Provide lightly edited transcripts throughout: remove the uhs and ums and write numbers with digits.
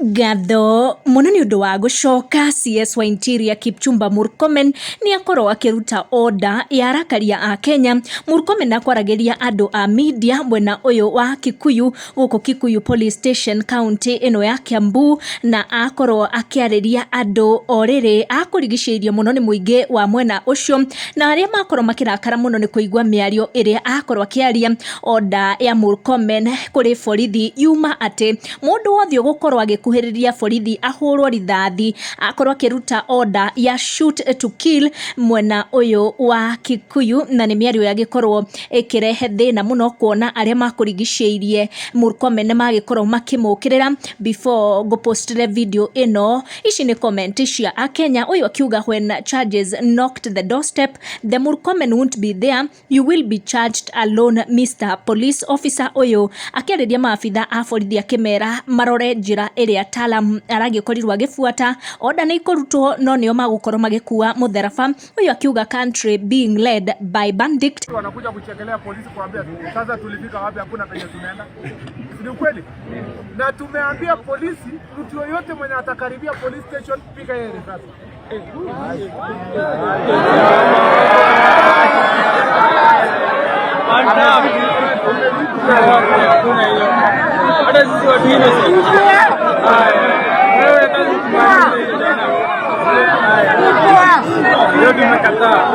Ngatho mũno nĩ ũndũ wa gũcoka. CS wa Interior Kipchumba Murkomen nĩ akorwo akĩruta order ya arakaria a Kenya. Murkomen akwaragĩria andũ a media mwena ũyũ wa Kikuyu, gũkũ Kikuyu Police Station, county ĩno ya Kiambu, na akorwo akĩarĩria andũ o rĩrĩ akũrigicĩirio mũno nĩ mũingĩ wa mwena ũcio na arĩa makorwo makĩrakara mũno nĩ kũigua mĩario ĩrĩa akorwo akĩaria. Order ya Murkomen kũrĩ borithi yuma atĩ mũndũ wothe ũgũkorwo agĩkuhĩrĩria borithi ahũrwo rithathi. Akorwo akĩruta order ya shoot to kill mwena ũyũ wa Kikuyu, na nĩ mĩario yagĩkorwo ĩkĩrehe thĩna mũno kuona arĩa makũrigicĩirie Murkomen magĩkorwo makĩmũkĩrĩra. Before ngũpostire video ĩno, ici nĩ comment cia akenya. Ũyũ akiuga, "When charges knocked the doorstep, the Murkomen won't be there. You will be charged alone, Mr Police Officer." Ũyũ akĩarĩria maabitha a borithi akĩmera marore njĩra ĩrĩa Talam aragĩkorirwo agĩbuata. Order nĩ ikũrutwo no nĩo magũkorwo magĩkua mũtharaba. Ũyũ akiuga, "Country being led by bandit." Wanakuja kuchekelea polisi, kuambia sasa tulifika wapi, hakuna penye tunaenda. Si ni ukweli? Na tumeambia polisi, mtu yoyote mwenye atakaribia police station, piga yeye risasi. Hata sisi watu innocent. Wewe kazi jana. Hiyo tumekataa.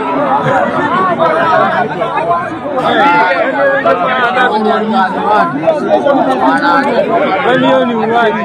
Kwani hiyo ni uwaji?